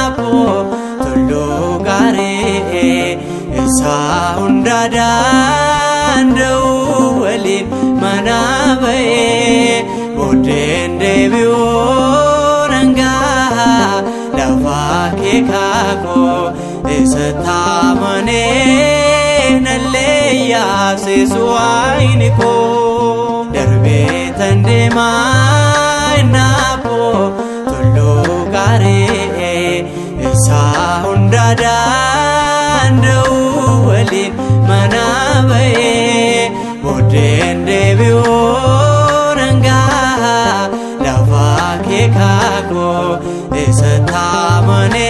naafoo tulluu gaarii isaa hunda danda'u waliin mana ba'ee booddeen deebi'uu nangaa lafa keekaakoo isa taamanee nallee yaasisu ayni koo darbee tan deemaa naafoo tulluu gaarii isa hunda danda'u waliin mana ba'ee booddeen deebi'uu nangaa lafa keekaakoo isa taamanee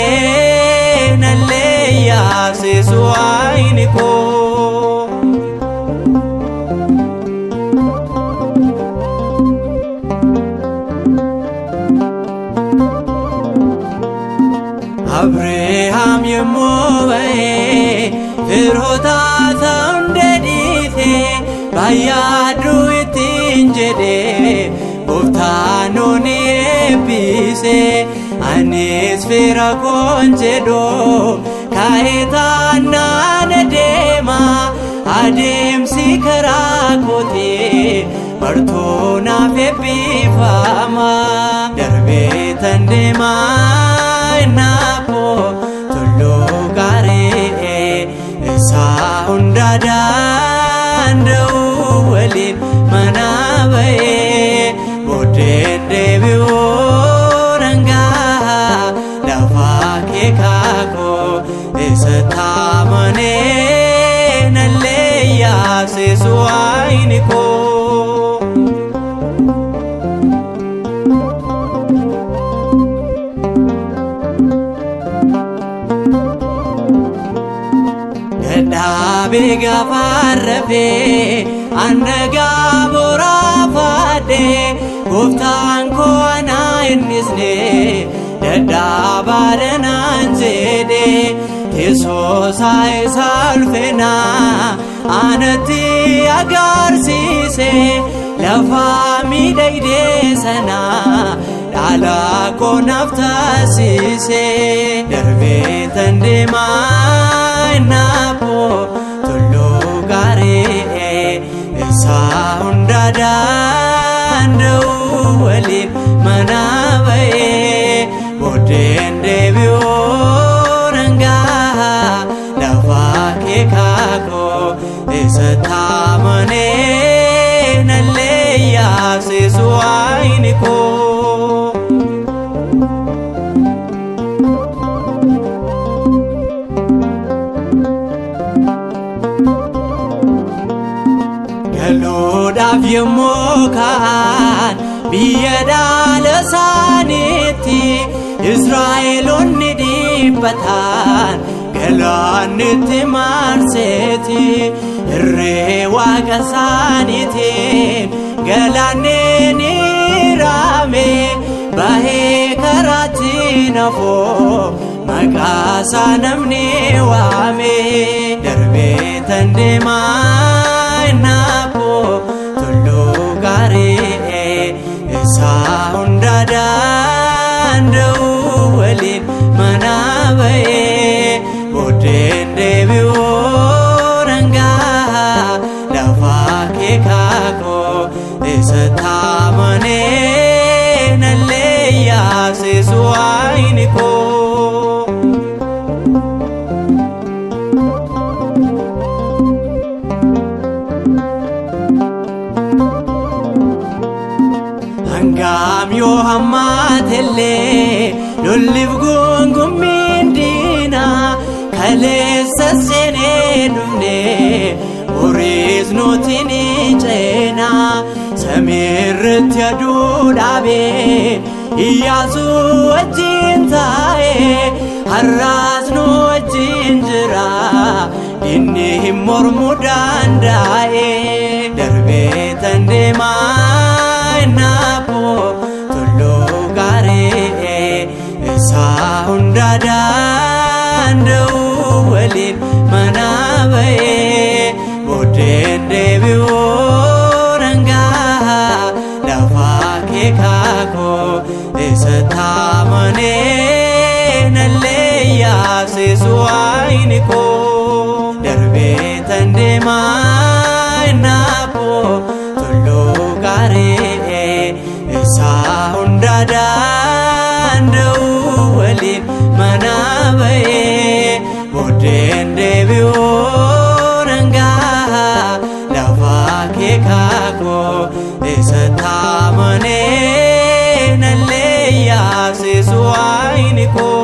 nallee yaasisu ayni koo. Abrahaam yommuu ba'ee firoota isaa hunda dhiisee baay'aadhu ittiin jedhee gooftaan nu eebbise anis fira koon jedhu kaayitaan naan deema adeemsi karaa kootii bartuu naaf eebbifama darbee tan deemaa naafoo tulluu gaarii isa hunda danda'u waliin mana ba'ee booddeen deebi'uu nangaa lafa keekaakoo isa taamanee nallee yaasisu ayni koo. Dadhaabee gaafa rafee annagaa boraafadhee gooftaan koo anaa innisne dadhaabaadha naan jedhee teessoo isaa isa ulfinaa anatti agarsiise lafa miidhagdee sana dhaala koo naaf taasise darbee tan deemaa naafoo tulluu gaarii isa hunda danda'u waliin mana ba'ee booddeen deebi'uu nangaa lafa keekaakoo isa taamanee nallee yaasisu ayni koo. Galuudhaaf yommuu ka'an biyya dhaala isaaniitti Israa'eloonni dhiibbatan galaannitti marseeti irree waaqa isaaniitiin galaanni ni raame bahee karaatti nafoo maqaa isaa namni waame darbee tan deemaa naafoo tulluu gaarii isa hunda danda'u waliin mana ba'ee booddeen deebi'uu nangaa lafa keekaakoo isa taamanee nallee yaasisu ayni koo. Hangaam yoo hammaatellee lolliif gungummiin diinaa kaleessa seenee dhufnee boriis nuti ni ceenaa samiirratti aduu dhaabee Iyyaasuu wajjin taa'ee har'aas nu wajjin jira inni hin mormuu danda'ee darbee tan deemaa naafoo tulluu gaarii isa hunda danda'u waliin mana ba'ee booddeen deebi'uu nangaa lafa keekaakoo isa taamanee. yaabsisu ayni koo. Darbee tan deemaa innaafoo tulluu qaaree isaa hunda danda'u waliin mana ba'ee booddeen deebi'uu nangaa lafa keekaakoo isa taamanee nallee yaabsisu ayni koo.